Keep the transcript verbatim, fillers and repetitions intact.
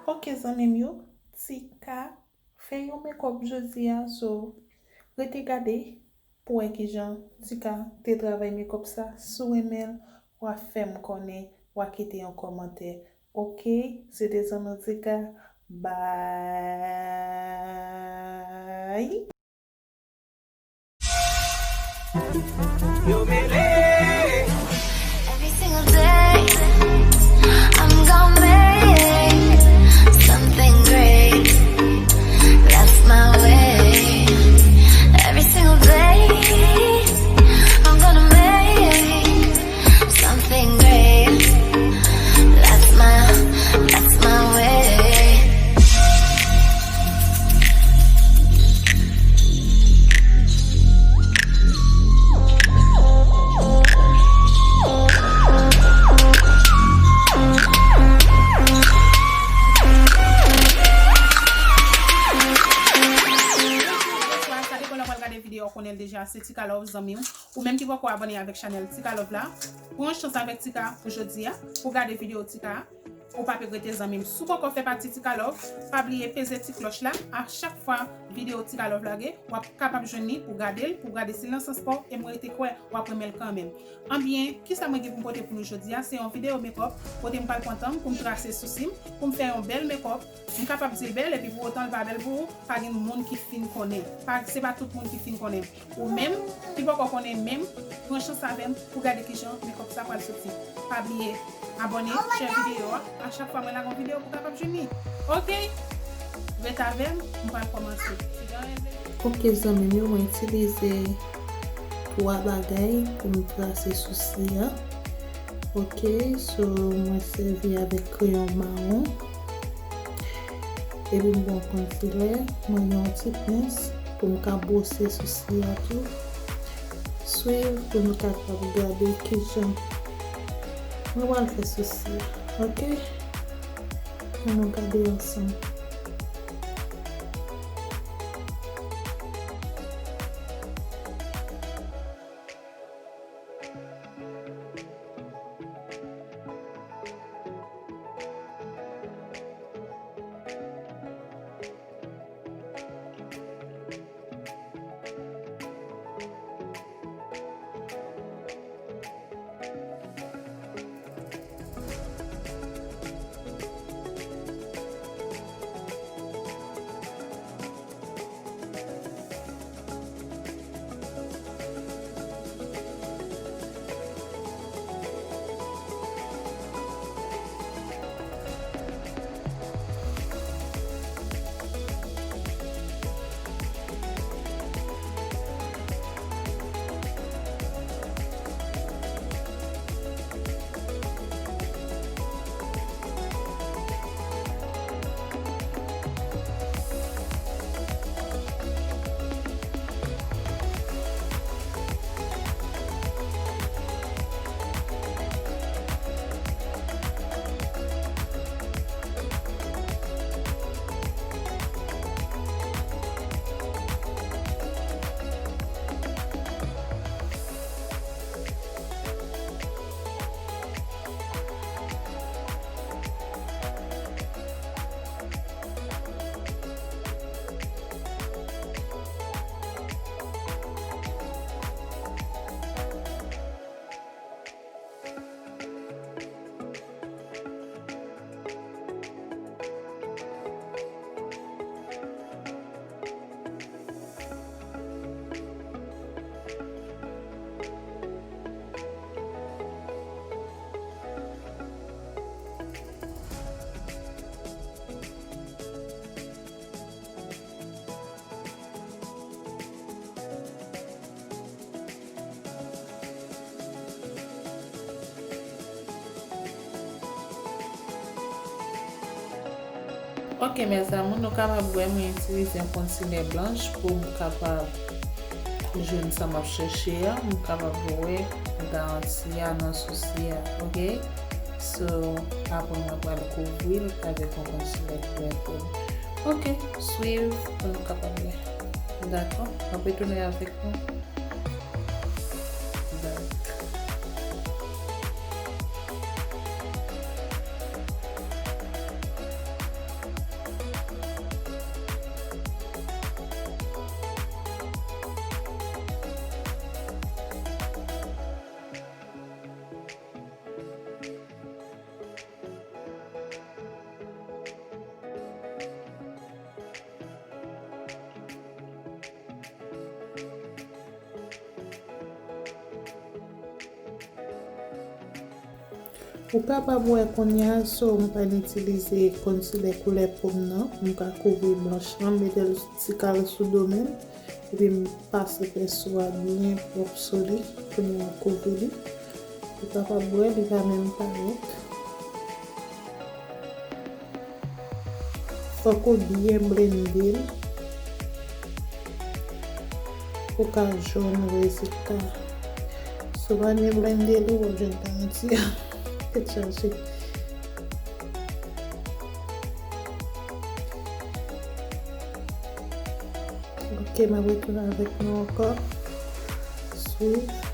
Ok, zanmi m yo, Tika fè yon makeup jodi a, so rete gade pou wè kijan Tika te travay makeup sa. Si w renmen l, w a fè m konnen, w a kite yon kòmantè. Ok, se te zanmi w Tika. Bye. Yo mele. Every single day, I'm gonna make something great. That's my way. Every single day, I'm gonna make something great. That's my, that's my way. Bonswa, sa depann lè w pral gade videyo, w konnen l deja, se Tika Love, zanmi w. Ou menm ki poko abòne avèk chanèl Tika Love la, pran chans avèk Tika pou jodi a, pou gade videyo Tika a. Ou p ap regrete, zanmi m. Si w poko fè pati Tika Love, pa bliye peze ti klòch la. A chak fwa videyo Tika Love lage, w ap kapab jwenn li pou gade l, pou gade si l nan sans pa w, e mwen rete kwè w ap renmen l kanmenm. Anbyen, kisa mwen gen pou m pote pou nou jodi a? Se yon videyo makeup kote m pral pran tan m pou m trase sousi m, pou m fè yon bèl makeup. M kapab di l bèl, epi pou otan l pa bèl pou ou, pa gen moun ki fin konnen. Pa, se pa tout moun ki fin konnen. Ou menm ki poko konnen menm, pran chans avè m pou gade kijan makeup sa pral soti. Pa bliye abòne, share videyo a. A chak fwa mwen lage yon videyo, pou kapab jwenn li. Ok? Ret avè m, m pral kòmanse. Ok, zanmi m yo, mwen itilize twa bagay pou m trase sousi a. Ok, so mwen sèvi avèk kreyon mawon. Epi m pran konsilè, mwen gen yon ti pens pou m ka bwose sousi a tou. Swiv pou nou kapab gade kijan mwen pral fè sousi a. Ok? Ann nou gade ansanm. Ok, mes amours, nou kapab wè mwen itilize yon konsilè blanch pou m kapab jwenn sa m ap chèche a. M kapab wè garanti a nan sousi a, ok? So, apre mwen pral kouvri l avèk yon konsilè koulè poud. Ok, swiv pou nou kapab wè. Dakò? N ap retounen avèk nou. Bye. Ou kapab wè kounye a, so m pa itilize concealer koulè pòm nan. M ka kouvri blanch lan, m mete l ti kal sou do men, epi m pase pèso a byen pwòp sou li, kounye a kouvri li. Ou kapab wè li pa menm parèt. Fòk ou byen blende l pou w ka jwenn rezilta. Si w pa byen blende li, w ap jwenn pa yon ti tèt chaje. Ok, m ap retounen avèk nou ankò. Swiv.